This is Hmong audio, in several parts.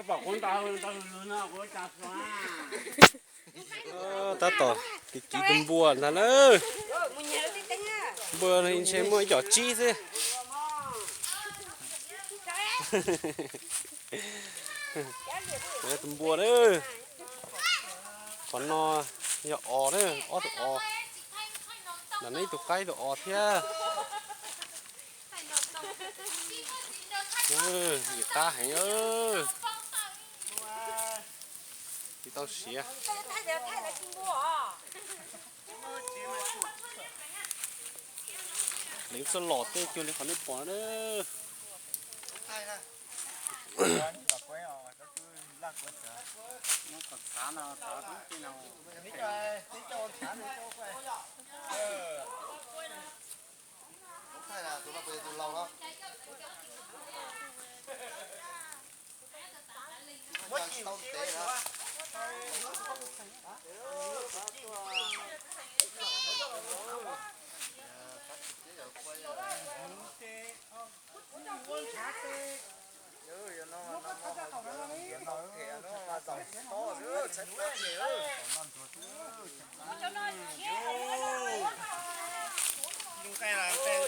Tab tom kiv kiv tus npua ntag lawm. Npua ntshe muaj ib co tsib xwb. Tus npua na, qhov no yog os na, ob tug os. Ntawm no ib tug qaib ib tug os thiab. Nim qab heev, tsis tau siav. Leev txoj los tej cuag li qhov nej pom na.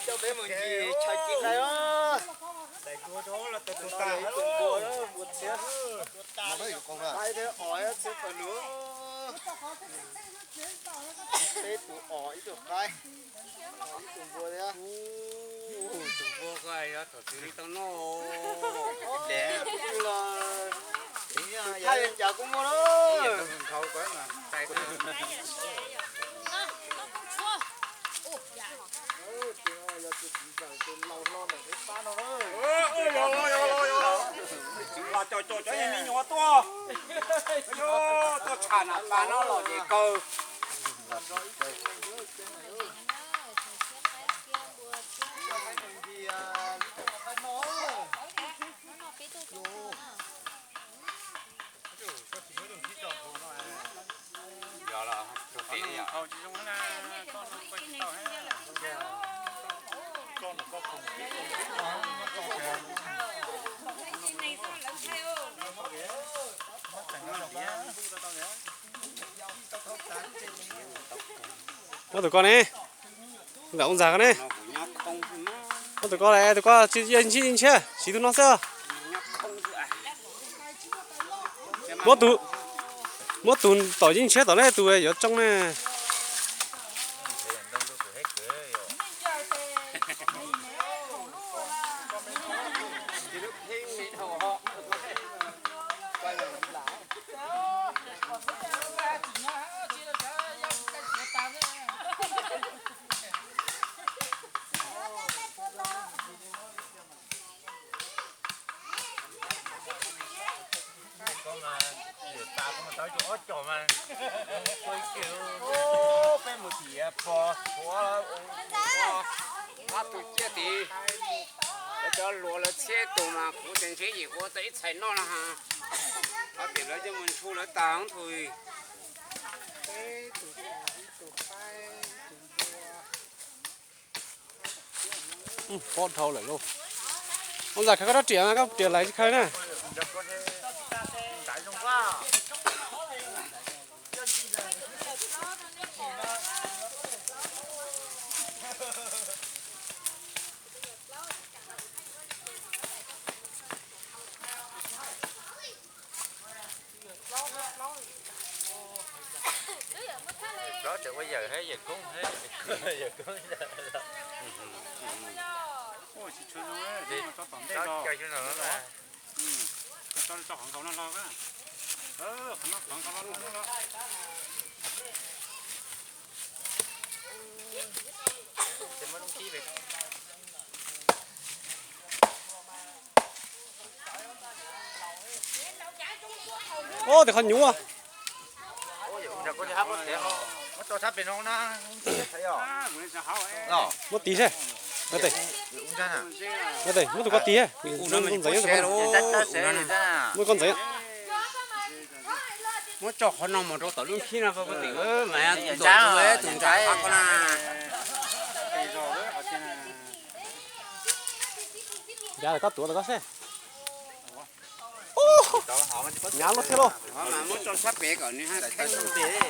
Cov peb mus ncig chaw ci nqaij os. Daim duag rau los tus tas tus npua, npua txhiab. Qaib thiab os txhiab tawm lus. Peb tus os ib tug qaib, ib tug npua thiab. Tus npua ko yog thaum twg li tau noj. Thaij li cas kuj muaj na. Los cov cov cov me nyuam tuaj, tuaj tsham nam pas no los ces kawg. Muab tus ko ne, ntawm ua ntxag ko ne. Muab tus ko, tus ko tsis ntshiab, siv tus no xwb. Muab tus, muab tus tom yeej ntshiab tom ne, tus yuav tsoo ne. Peb mus tim Pog Suav, ob tug ciaj tid, lawv cov hluas lawv txhiab tus mas kuv tias ntshe yim kuv tau ib txhais noj no ha. Ob tim lawv coj mus ntshu lawv tas ntug. Pob dhau lawm lauj. Ua ntxas khaws koj rab riam mas koj riam laiv tsis khaws na. Plaub tseem ua yawm thiab, yawm koob thiab, yawm koob. Ub, tes qhov nyuaj. Muab tiv seb. Muab tus ko tiv, muab tus ko ntxeev. Muab tus ko ntxeev. Muab tso qhov no mus rau tom lub nkhib no, tus ntxhais qhov na. Yav lawm koj tuav lawm koj seb. Nyav loj thiab lauj. Muab tso sab pem kom nws haj kheeb.